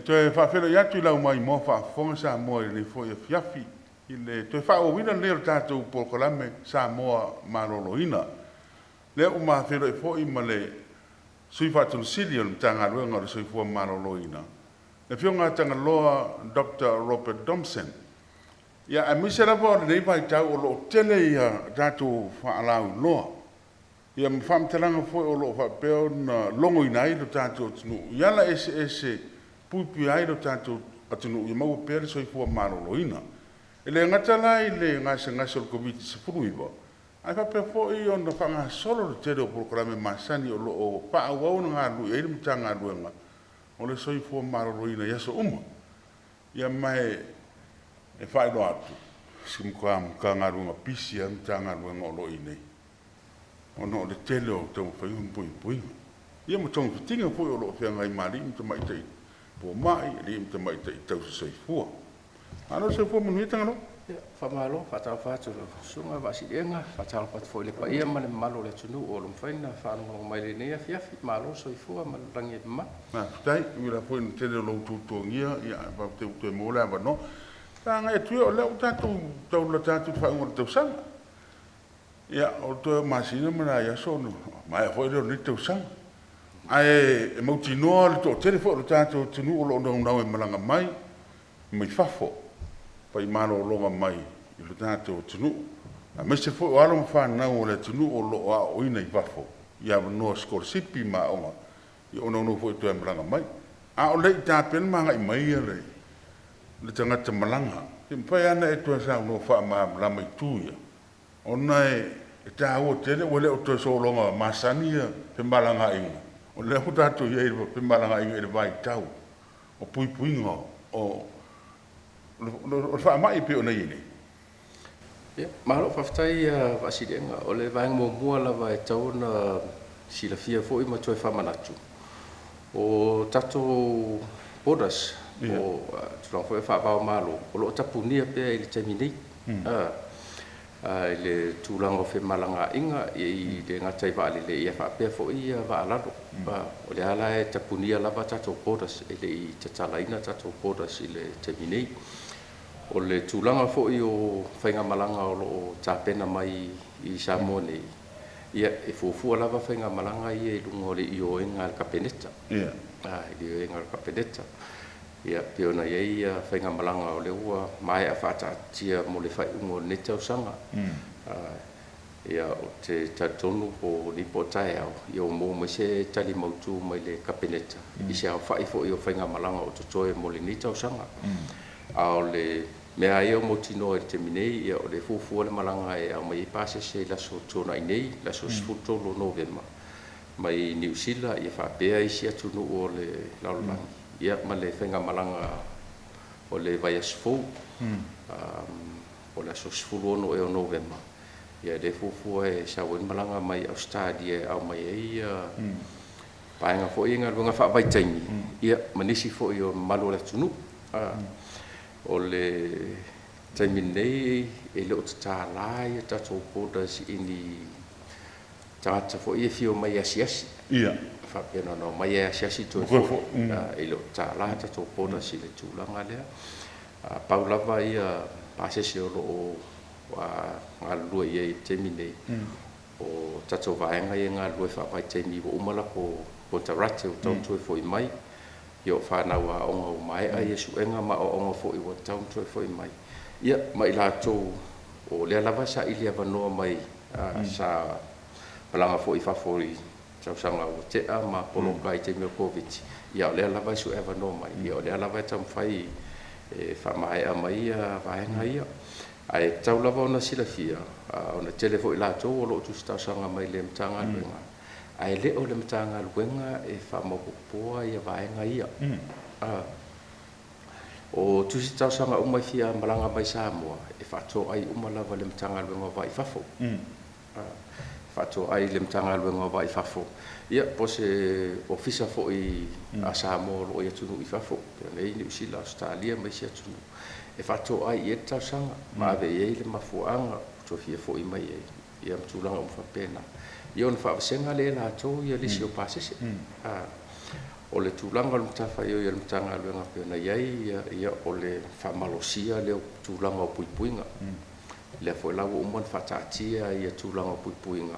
E toe faafeiloai atu i lau maimoa faafofoga Samoa i lenei foi afiafi i le toe faaauauina lenei o le tatou polokalame Samoa Maloloina. Lea ua ma feiloai foi ma le Sui Faatonu Sili o le Matagaluega o le Soifua Maloloina, le Afioga ia Tagaloa Doctor Robert Thomson. Ia, aemaise lava o lenei vaitau o lo o tele ia tatou faalauiloa, ia ma faamatalaga foi o lo o faapea ona logoina ai lo tatou atunuu i ala eseese e puipuia ai lo tatou atunuu ia maua pea le soifua maloloina. E le gata la i le gasegase o le Koviti-19, ae faapea foi ona faagasolo le tele o polokalame masani o lo o faaauau ona galulue i ai le Matagaluega o le Soifua Maloloina i aso uma. Ia ma e faailoa atu, si Matagaluega pisi lava le Matagaluega o lo o i nei, ona o le tele o taumafaiga ma puipuiga, ia ma togafitiga foi o lo o feagai ma alii ma tamaitai fomai, alii ma tamaitai tausisoifua. Malo le soifua manuia Tagaloa. Ia, faamalo, faatalofa atu i lau Susuga Vaasiliega, faatalofa atu foi i le paia ma le mamalu o le atunuu o lo o mafai ona faalogologo mai i lenei afiafi. Malo le soifua ma le lagi e mama. Faafetai, e ui lava foi i le tele o lou tuatuagia, ia ae faafetai ua toe maua le avanoa. Sa agai atu ia, o lea ua tatou tau lata atu i le faaiuga o le tausaga. Ia, o toe o masina ma nai aso ona maea foi lea o lenei tausaga. Ae e mautinoa le toatele foi o le tatou atunuu o lo o naunau e malaga mai mai fafo, fai malologa mai i lo tatou atunuu, aemaise foi o alo ma fanau o le atunuu o lo o aoaoina i fafo i avanoa sikolasipi ma aoga, ia o naunau foi e toe malaga mai. A o le i tapena ma agai mai le tagata malaga, pe mafai lava ona e toe saunoa faamalamalama i itu ia, ona e taua tele ua le o toe sologa masani ia femalagaaiga, o lea ua tatou i ai i femalagaaiga i le vaitau o puipuiga o le faamai e pei ona i ai nei. Ia, malo faafetai Vaasiliega. O le vaega muamua lava e tatau ona silafia foi ma toe faamanatu, o tatou borders, o tulaga foi faava o Malo, o lo o tapunia pea i le taimi nei i le tulaga o femalagaaiga, e le gata i vaalele, ia faapea foi vaa lalo. O lea la e tapunia lava tatou borders, e le i tatalaina tatou borders i le taimi nei. O le tulaga foi o faigamalaga o lo o tapena mai i Samoa nei, ia e fuafua lava faigamalaga ia i luga o le ioega a le Kapeneta. I le ioega a le Kapeneta. Ia, pei ona i ai faigamalaga o lea ua maea faataatitia mo le faaiuga o lenei tausaga. Ia, ou te talitonu po o nei po o taeao, ia ua maua mai se tali mautu mai le Kapeneta i se aofai foi o faigamalaga o totoe mo lenei tausaga. A o le mea ia ua mautinoa i le taimi nei, ia o lea e fuafua le malaga e aumai ai pasese i le aso Tuanai nei, le aso 13 o Novema, mai Niu Sila, ia faapea isi atunuu o le lalolagi, ia ma le faigamalaga o le vaiaso fou, o le aso 16 ea o Novema, ia lea e fuafua e sau ai le malaga mai Ausetalia e aumai ai vaega foi i galuega faavaitaimi, ia ma nisi foi o mamalu o le atunuu. O le taimi nei e le o tatala ia tatou borders i ni tagata foi e fia omai e asiasi. Faapea na ona omai e asiasi toe foi. E le o tatala tatou borders i le tulaga lea. Pau lava ia pasese o lo o galulue i ai i le taimi nei, o tatou vaega ia e galulue faavaitaimi ua uma latou konekarate ua tatau ona toe foi mai, ia o fanau aoga ua maea ia suega ma aoaoga foi ua tatau ona toe foi mai, ia ma i latou o lea lava e saili avanoa mai sa malaga foi i fafo i tausaga ua tea ma poloka ai i taimi o le Koviti, ia o lea lava e sue avanoa mai, ia o lea lava e taumafai e faamaea mai ia vaega ia. Ae tatau lava ona silafia, ona tele foi latou o lo o tusi talosaga mai i le Matagaluega, ae le o le Matagaluega e faamaopoopoa ia vaega ia. O tusi talosaga uma e fia malaga mai Samoa, e faatoai uma lava i le Matagaluega o Vaa i Fafo. Faatoai i le Matagaluega o Vaa i Fafo, ia po o se ofisa foi a Samoa o lo o i atunuu i fafo, pei ona i ai Niu Sila, Ausetalia ma isi atunuu, e faatoai i ai le talosaga ma ave i ai le mafuaaga ua toe fia foi mai ai, ia ma tulaga uma faapena. Ia ona faavasega lea e latou ia lisi o pasese. O le tulaga o le matafaioi a le Matagaluega pei ona i ai, ia, o le faamalosia lea o tulaga o puipuiga. Lea foi la ua uma ona faataatia ia tulaga o puipuiga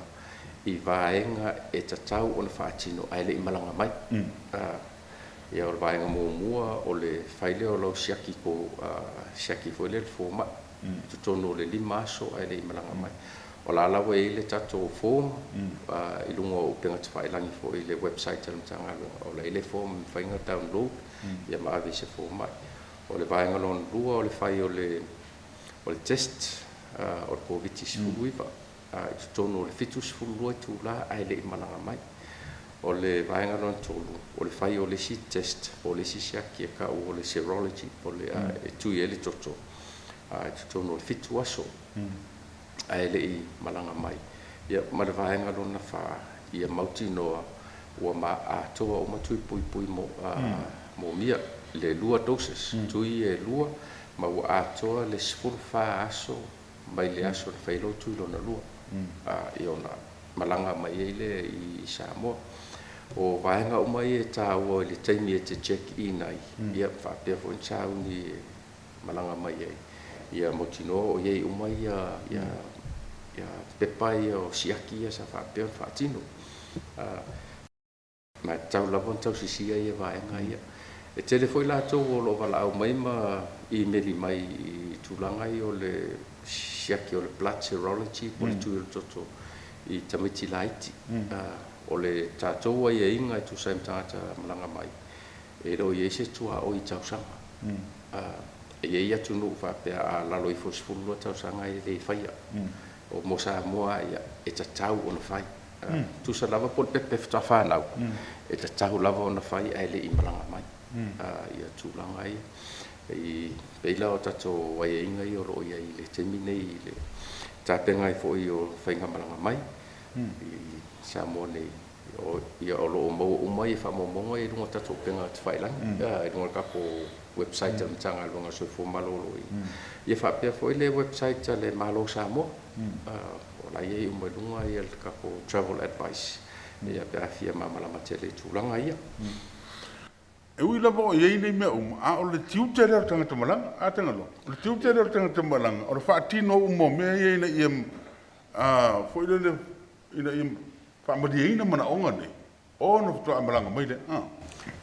i vaega e tatau ona faatino ae le i malaga mai. Ia, o le vaega muamua o le fai lea o lau siaki po siaki foi lea le fomai i totonu o le 5 aso ae le i malaga mai. O la lava e i ai le tatou form i luga o upega tafailagi foi i le website a le Matagaluega, o la e i ai le form e mafai ona download ia ma ave i se fomai. O le vaega lona lua o le fai o le test o le Koviti-19 i totonu o le 72 itula ae le i malaga mai. O le vaega lona tolu, o le fai o le isi test po o le isi siaki e tau o le serology, po o le e tui ai le toto i totonu o le 7 aso ae le i malaga mai. Ia, ma le vaega lona fa, ia mautinoa ua ma atoa uma tui puipui mo mia le lua doses, tui e lua, ma ua atoa le 14 aso mai le aso na fai lou tui lona lua, ia ona malaga mai ai lea i Samoa. O vaega uma ia e taua i le taimi e te check in ai, ia faapea foi ona sauni e malaga mai ai, ia mautinoa o i ai uma ia pepa ia o siaki ia sa faapea ona faatino. Ma e tatau lava ona tausisia ia vaega ia. E tele foi latou o lo o valaau mai ma imeli mai i tulaga ia o le siaki o le blood serology po o le tui o le toto i tamaiti laiti. O le tatou aiaiga e tusa ai ma tagata malaga mai, e le o i ai se tuaoi i tausaga. E i ai atunuu faapea a lalo ifo i le 12 tausaga e le faia. O mo Samoa ia, e tatau ona fai. Tusa lava po o le pepe faatoa fanau, e tatau lava ona fai ae le i malaga mai. Ia tulaga ia. E pei la o tatou aiaiga ia o lo o i ai i le taimi nei i le tapena ai foi o faiga malaga mai i Samoa nei. Ia o lo o maua uma ia faamaumauga i luga o tatou upega tafailagi, i luga o le tatou website a le Matagaluega o le Soifua Maloloina. Ia faapea foi le website a le Malo o Samoa. O la e i ai uma i luga ia le tatou travel advice, ia pe a fia malamalama tele i tulaga ia. E ui lava o i ai nei mea uma, a o le tiute lea o le tagata malaga, a Tagaloa, o le tiute lea o le tagata malaga, o le faatino uma o mea ia ina ia foi lele, ina ia faamalieina manaoga nei, ona faatoa malaga mai lea.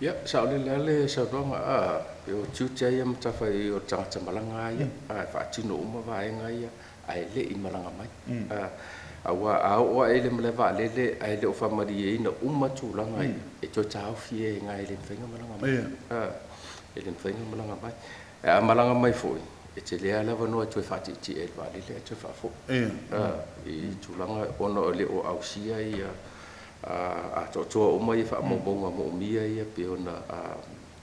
Ia, saolele lava le saunoaga, o tiute ia ma matafaioi o le tagata malaga ia, e faatino uma vaega ia ae le i malaga mai. Aua a oo ae i le malae vaalele ae le o faamalieina uma tulaga ia, e toe taofi e iina e le mafai ona malaga mai. E le mafai ona malaga mai. E a malaga mai foi, e tele lava le avanoa e toe faatietie i le vaalele ae toe faafoi. I tulaga ona o le o ausia ia atoatoa uma ia faamaumauga moomia ia pei ona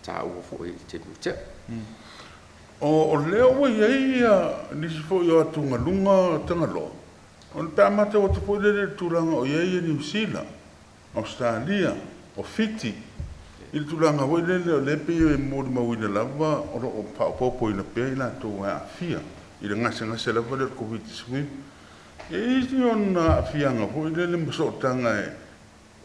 taua foi i le taimi ua tea. O lea ua i ai nisi foi o atugaluga Tagaloa, o pe a matau atu foi lele i le tulaga o i ai Niu Sila, Ausetalia, o Fiti, i le tulaga foi lele o lea pei e molimauina lava o lo o faaopoopoina pea i latou e aafia i le gasegase lava lea o le Covid-19. E i ai isi ona aafiaga foi lele ma sootaga e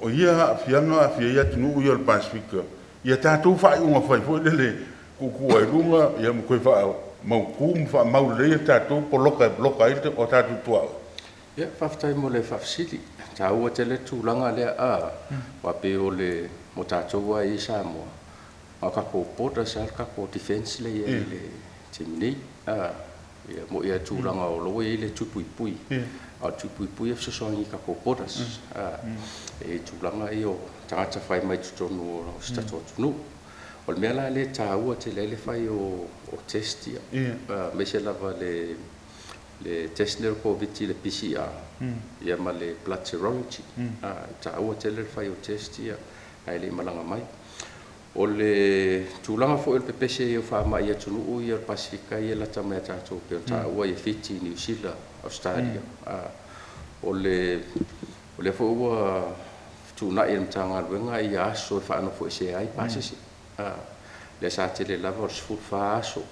o ia aafiaga aafia ai atunuu ia o le Pasefika, ia tatou faaiuga fai foi lele tuutuu ai luga ia ma toe faamautu ma faamau lelei a tatou poloka e poloka ai o tatou tuaoi. Ia, faafetai mo le faafesili. Taua tele le tulaga lea, aua pei o le mo tatou lava i Samoa, a o tatou borders lava le tatou defence lea e i ai i le taimi nei. Ia, mo ia tulaga o lo o ua i ai le tui puipui, a o le tui puipui e fesoasoani i tatou borders, e i tulaga ia o tagata fai mai totonu o si tatou atunuu. O le mea la lea e taua tele ai le fai o test ia, aemaise lava le test lea o le Covid i le PCR, ia ma le blood serology. E taua tele le fai o test ia ae le i malaga mai. O le tulaga foi o le pepese ia o faamai i atunuu ia o le Pasefika ia e lata mai ia tatou pei ona taua ia Fiti, Niu Sila, Ausetalia. O lea foi ua fetuunai e le Matagaluega ia aso e faanofoesea ai pasese. Lea sa tele lava o le 14 aso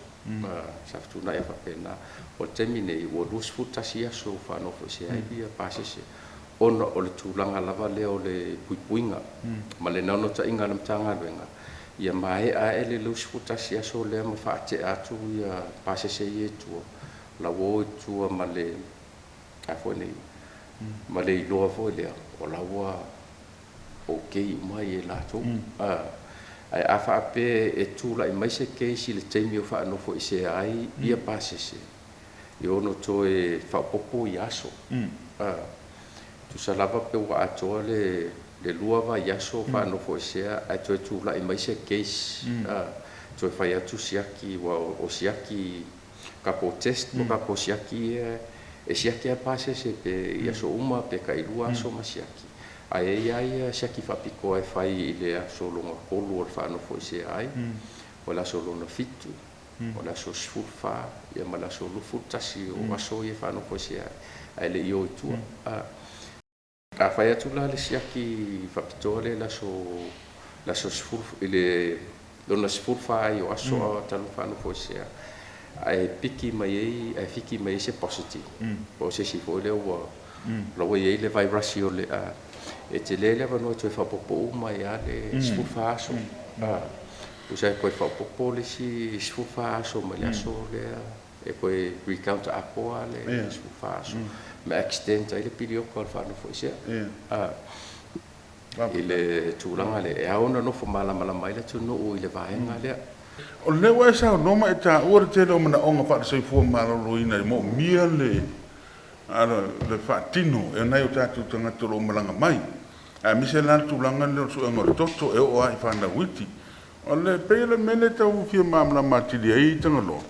sa fetuunai ai faapena. O le taimi nei ua 21 aso ua faanofoesea ai ia pasese. Ona o le tulaga lava lea o le puipuiga ma le naunautaiga a le Matagaluega ia maea ae le 21 aso lea ma faatea atu ia pasese ia i tua, la ua o i tua ma le a foi nei ma le iloa foi lea o la ua okay uma i latou. Ae a faapea e tulai mai se case i le taimi o faanofoesea ai ia pasese, e ono toe faaopoopo ia aso. Tusa lava pe ua atoa le 2 vaiaso faanofoesea ae toe tulai mai se case, toe fai atu siaki, ua o siaki tatou test po tatou siaki ia e siaki lava pasese pe i aso uma pe tailua aso ma siaki. Ae i ai ia siaki faapitoa e fai i le aso lona 3 o le faanofoesea ai, o le aso lona 7, o le aso 14, ia ma le aso 21 o aso ia faanofoesea ai, ae le i o i tua. A fai atu la le siaki faapitoa lea i le aso 10 i le lona 14 ai o aso talu faanofoesea, ae piki mai ai, ae fiki mai ai se positive, po o se isi foi lea ua la ua i ai le vairasi o le e tele le avanoa e toe faaopoopo uma ai lava le 14 aso. Tusa e toe faaopoopo le isi 14 aso mai le aso lea e toe recount atoa le 14 aso ma extend ai le piliota o le faanofoesea. I le tulaga lea e ao ona nofo malamalama ai le atunuu i le vaega lea. O lea ua e saunoa ma e taua le tele o manaoga faale-soifua maloloina e moomia le faatino e nai o tatou tagata o lo o malaga mai. Aemaise la le tulaga lea o le suega o le toto e oo lava i fanau iti. O le pei o le mea lea e tau fia malamalama atili ai Tagaloa,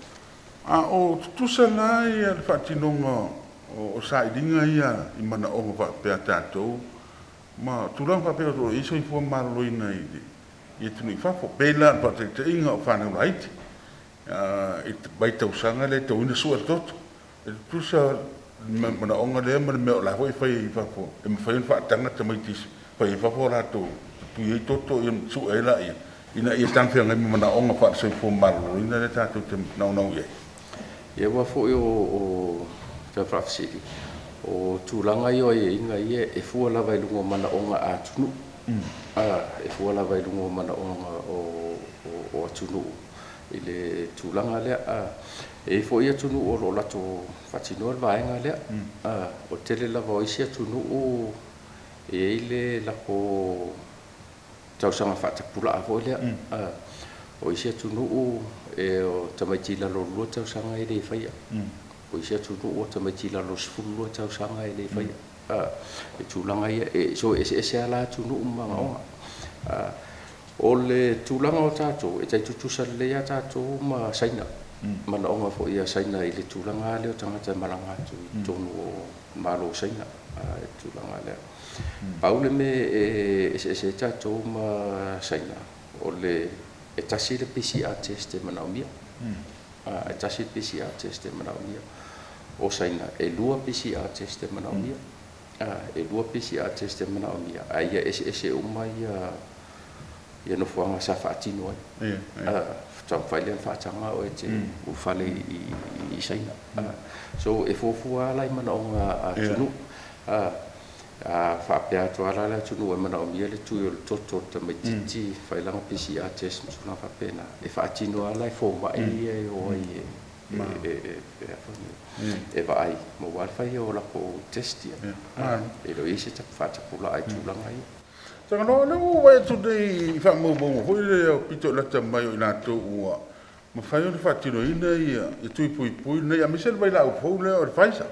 a o tutusa la ia le faatinoga o sailiga ia i manaoga faapea tatou ma tulaga faapea o i soifua maloloina i atunuu i fafo. Pei la le faataitaiga o fanau laiti i vai tausaga lea e tauina sue le toto. E tutusa manaoga lea ma le mea o la foi e fai i fafo, e mafai ona faataga tamaiti fai i fafo latou tui ai toto ia sue ai laia ina ia talafeagai ma manaoga faale-soifua maloloina lea tatou te naunau i ai. Ia ua foi o tau faafesili, o tulaga ia o aiaiga ia e fua lava i luga o manaoga a atunuu. E fua lava i luga o manaoga o atunuu i le tulaga lea. E i ai foi atunuu o lo o latou faatinoa le vaega lea. O tele lava o isi atunuu e i ai le latou tausaga faatapulaa foi lea. O isi atunuu e o tamaiti i lalo o 2 tausaga e le faia. O isi atunuu o tamaiti i lalo o 12 tausaga e le faia. E tulaga ia, so e eseese lava atunuu ma manaoga. O le tulaga o tatou, e tai tutusa lelei lava tatou ma Saina. Manaoga foi ia Saina i le tulaga lea o tagata e malaga atu i totonu o Malo o Saina, i le tulaga lea. Pau le mea e eseese ai tatou ma Saina, o le e tasi le PCR test e manaomia. E tasi le PCR test e manaomia. O Saina, e 2 PCR test e manaomia. E 2 PCR test e manaomia. Ae ia eseese uma ia nofoaga sa faatino ai. Taumafai lea na faataga oe te ulufale i Saina. So e fuafua lava i manaoga a atunuu. A faapea atu lava le atunuu e manaomia le tui o le toto o le tamaitiiti, fai lana PCR test ma tulaga faapena. E faatino lava la e fomai ia e o ai e vaai ma ua le fai o latou test ia. E le o i ai se faatapulaa i tulaga ia. Tagaloa, o lea ua vaai atu nei i faamaumauga foi lea o pito i lata mai o i latou ua mafai ona faatinoina ia tui puipui lenei, aemaise le vailaau fou lea o le Pfizer.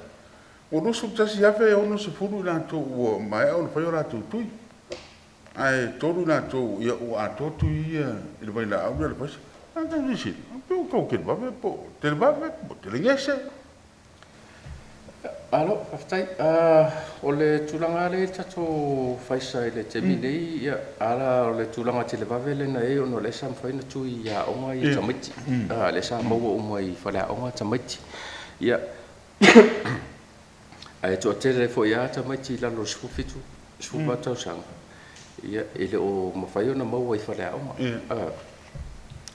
Ua 21,060 i latou ua maea ona fai o latou tui. Ae 3 i latou ia ua atoa tui ia i le vailaau lea o le Pfizer. A tau silasila, pe ua tau televave po televave po telegese. Alo, faafetai. O le tulaga lea i le tatou Pfizer i le taimi nei, ia, ala o le tulaga televave lea na i ai ona o lea sa mafai ona tui i aoga ia tamaiti. Lea sa maua uma i faleaoga tamaiti. Ia, ae toatele foi lava tamaiti i lalo o le 17, 18 tausaga, ia, e le o mafai ona maua i faleaoga.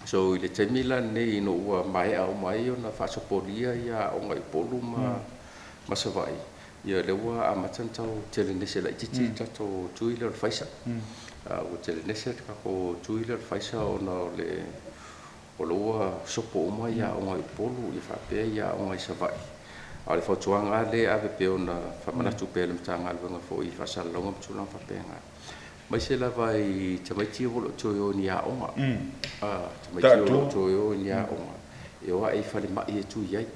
So i le taimi la lenei ina ua maea uma ai ona faasopolia ia aoga i Upolu ma Savaii, Ia lea ua amata ona tau telenese laitiiti le tatou tui lea o le Pfizer. Ua telenese le tatou tui lea o le Pfizer ona o le o lo ua sopo uma aoga i Upolu ia faapea aoga i Savaii. A o le fautuaga lava lea e ave pea ona faamanatu pea e le Matagaluega foi i faasalalauga ma tulaga faapena, aemaise lava i tamaiti ua le o toe o i ni aoga. Tamaiti ua le o toe o i ni aoga, e o ae i falemai e tui ai.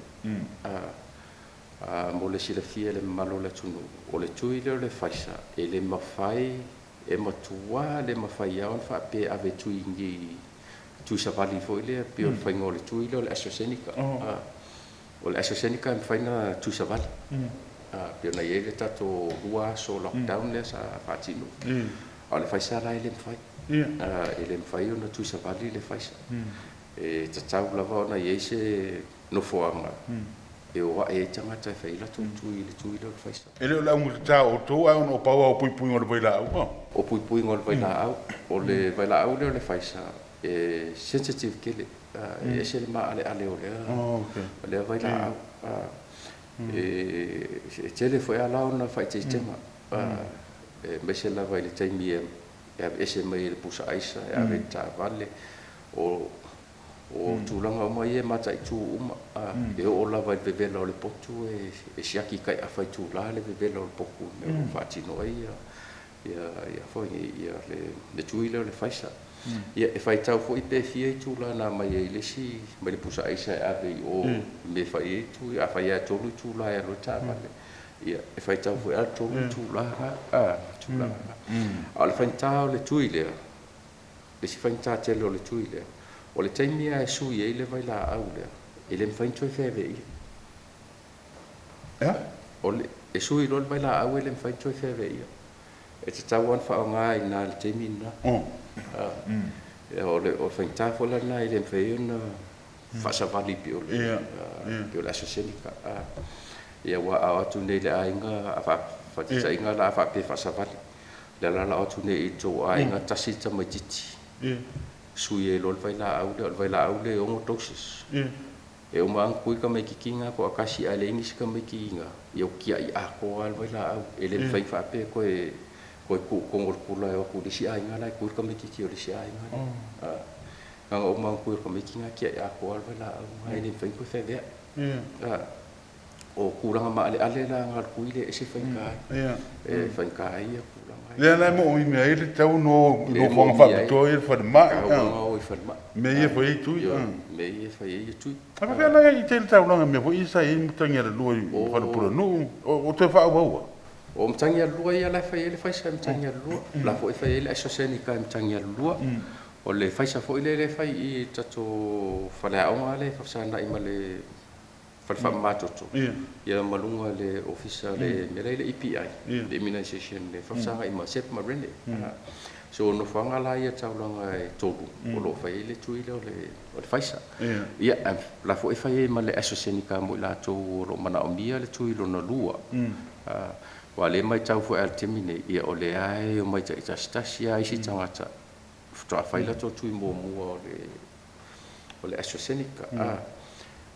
Mo le silafia e le mamalu o le atunuu, o le tui lea o le Pfizer, e le mafai, e matuā le mafai lava ona faapea e ave e tui i ni tui savali foi lea pei o le faiga o le tui lea o le AstraZeneca. O le AstraZeneca e mafai ona tui savali, pei ona i ai le tatou 2 aso lockdown lea sa faatino. A o le Pfizer la e le mafai. E le mafai ona tui savali le Pfizer. E tatau lava ona i ai se nofoaga e o ae ai tagata e fai ai latou tui i le tui lea o le Pfizer. E le o le augatata o outou ae ona o pau lava o puipuiga o le vailaau. O puipuiga o le vailaau. O le vailaau lea o le Pfizer e sensitive tele. E ese le maaleale o lea vailaau. E tele foi lava la ona faaeteetega, aemaise lava i le taimi e aveese mai ai le pusa aisa e ave i le taavale, o tulaga uma ia e mataitu uma. E oo lava i le vevela o le potu, e siaki taiafa itula le vevela o le potu i mea o lo o faatino ai le tui lea o le Pfizer. Ia, e faitau foi pe fia itula na aumai ai le isi mai le pusa aisa e ave i o i mea e fai ai tui. Afai lava e 3 itula e alu ai taavale, ia, e faitau foi lava le 3 itula na, tulaga na. A o le faigata o le tui lea, le isi faigata tele o le tui lea, o le taimi lava e sui ai le vailaau lea, e le mafai ona toe feaveaia. E sui loa le vailaau e le mafai ona toe feaveaia. E tatau lava ona faaaoga i ina i le taimi lena. O le faigata foi la lena e le mafai ona faasavali pei o le AstraZeneca. Ia, ua a o atu nei i le aiga, a faataitaiga la a faapea e faasavali. Le la o atu nei i tou aiga tasi le tamaitiiti, sui ai loa le vailaau lea, o le vailaau lea e 6 doses. E uma lava ona tui le tamaitiiti lena toatasi ae leai nisi tamaiti ina, ia ua tiai atoa lava le vailaau. E le mafai ona faapea toe tuu i totonu o le kula e o atu i le isi aiga la e tui le tamaitiiti o le isi aiga lea. Na ona uma lava ona tui o le tamaiti lena tiai atoa le vailaau lena, e le mafai ona toe feaveai. O tulaga maaleale la na o le tui lea e ese faigata ai. E faigata ai ia tulaga. Lea la e moomia ai le tatau ona o i nofoaga faapitoa ia i le falemai. Tatau ona o i falemai. Mea ia e fai ai tui. Mea ia e fai ai tui. A faapea la i tele taulaga mea foi ia sa i ai Matagialalua i Falepulenuu, o toe faaauaua. O Matagialalua ia la e fai ai le Pfizer i Matagialalua. La foi e fai ai le AstraZeneca i Matagialalua. O le Pfizer foi lea e fai i tatou faleaoga lea e faafesagai ma le fale faamamatoto, ia ma luga le ofisa le mea la i le EPI, le immunization le faafesagai ma Sep ma Rene. So nofoaga la ia taulaga e 3 o lo o fai ai le tui lea o le Pfizer. Ia, la foi e fai ai ma le AstraZeneca mo i latou o lo o manaomia le tui lona 2. Ua le matau foi a le taimi nei, ia o lea e omai taitasitasi lava isi tagata faatoa fai latou tui muamua o le AstraZeneca.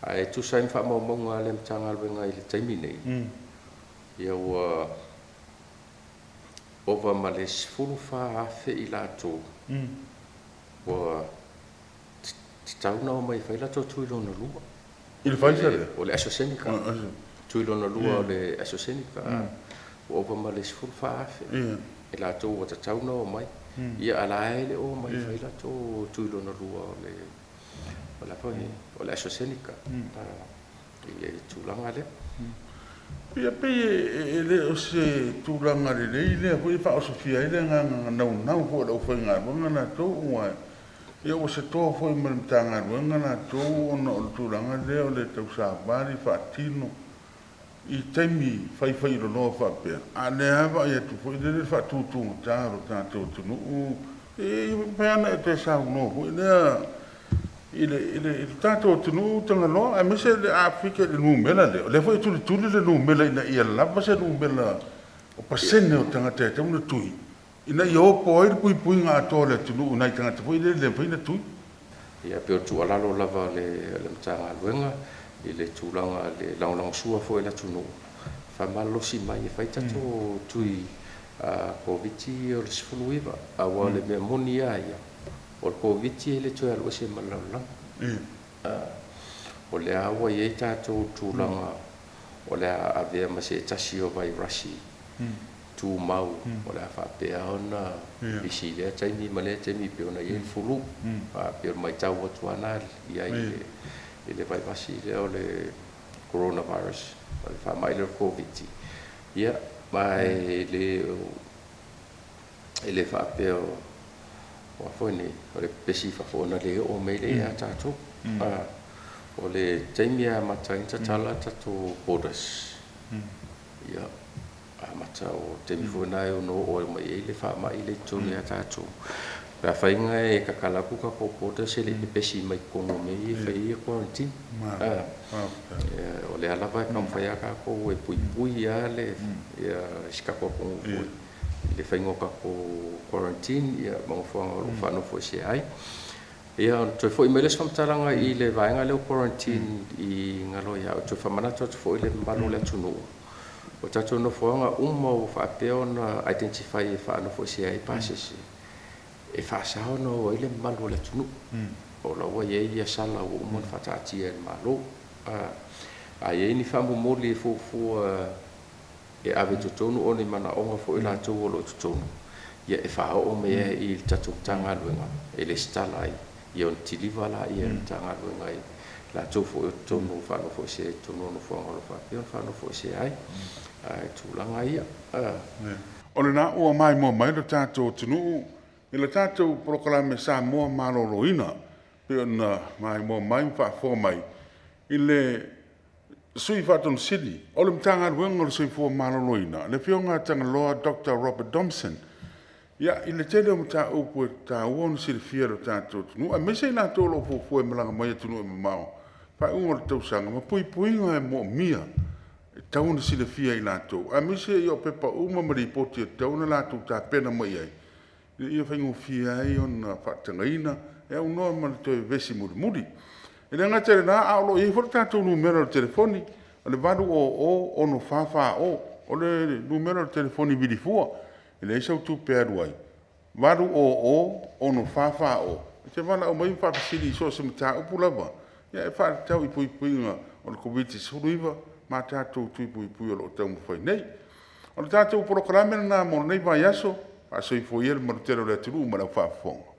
Ae tusa ai ma faamaumauga a le Matagaluega i le taimi nei, ia ua ova ma le 14,000 i latou ua tatau ona omai e fai latou tui lona 2. I le Pfizer lea? O le AstraZeneca. Tui lona 2 o le AstraZeneca. Ua ova ma le 14,000 i latou ua tatau ona omai. Ia ala e le o omai e fai latou tui lona 2 o le AstraZeneca i le tulaga lea. Ia pei e le o se tulaga lelei lea foi e faaosofia ai le agaga naunau foi o le aufaigaluega latou, ua ia ua se toa foi ma le Matagaluega latou ona o le tulaga lea o le tausavali faatino i taimi faifai loloa faapea. A lea vaai atu foi lele le faatutugata o le tatou atunuu, e mafai ona e toe saunoa foi lea i le tatou atunuu tagaloa, aemaise le Afrika i le numera lea. O lea foi e tulituli le numera ina ia lava se numera o pasene o tagata e tatau ona tui, ina ia opo ai le puipuiga atoa o le atunuu nai tagata foi lele le mafai ona tui. Ia pei o le tuualalo lava le Matagaluega i le tulaga le lagolagosua foi i le atunuu. faamalolosi mai e fai tatou tui Koviti o le 19, aua o le mea moni lava ia, o le Koviti e le toe alu ese ma le lalolagi. O lea ua i ai tatou tulaga o le a avea ma se tasi o vairasi tumau o le a faapea ona pisi i lea taimi ma lea taimi pei ona i ai le fulu. Pei o le matau atu lava lena i ai i le vaivasi lea o le coronavirus, o le faamai lea o le Koviti. Ia, ma e le faapea o a foi nei, o le pepesi i fafo ona le oo mai lea ia tatou. O le taimi e amata ai ona tatala tatou borders, ia, amata o le taimi foi lena e ono oo mai ai le faamai lea i totonu ia tatou. Pe afai na e tatala atu tatou borders e le i pepesi mai totonu o mea ia e fai ai quarantine. O lea lava e taumafai lava tatou e puipui lava le si tatou atunuu foi i le faiga o tatou quarantine ia ma nofoaga o lo o faanofoesea ai. Ia, ona toe foi mai lea o se faamatalaga i le vaega lea o quarantine i Galoia. Ou toe faamanatu atu foi i le mamalu o le atunuu, o tatou nofoaga uma ua faapea ona identify e faanofoesea ai pasese, e faasa ona o ai le mamalu o le atunuu. O la ua i ai sala ua uma ona faataatia e le Malo. A i ai ni faamomoli e fuafua e ave i totonu ona i manaoga foi latou o lo o i totonu, ia e faaoo mai ai i le tatou Matagaluega e resitala ai, ia ona kiliva laia e le Matagaluega i latou foi o totonu faanofoesea i totonu o nofoaga o lo o faapea ona faanofoesea ai tulaga ia. O lena ua maimoa mai lo tatou atunuu i le tatou polokalame Samoa Maloloina, pei ona maimoa mai ma faafofoga mai i le Sui Faatonu Sili o le Matagaluega o le Soifua Maloloina, le Afioga Tagaloa Dr. Robert Thomson. Ia, i le tele o mataupu e taua ona silafia e le tatou atunuu, aemaise i latou o lo o fuafua e malaga mai atunuu e mamao, faaiuga o le tausaga ma puipuiga e moomia e tatau ona silafia e i latou, aemaise o pepa uma ma lipoti e tatau ona latou tapena mai ai, ina ia faigofie ai ona faatagaina e aunoa ma le toe vevesi mulimuli. E le gata i lena, a o lo o i ai foi le tatou numera o le telefoni, o le 800 6440, o le numera o le telefoni vili fua, e leai sau tupe e alu ai, 800 6440, e te valaau mai ma faafesili i so o se mataupu lava e faatatau i puipuiga o le Koviti-19 ma tatou tui puipui o lo o taumafai nei. O le tatou polokalame lena mo lenei vaiaso. Faasoifua ia le malu tele o le atunuu ma lau faafofoga.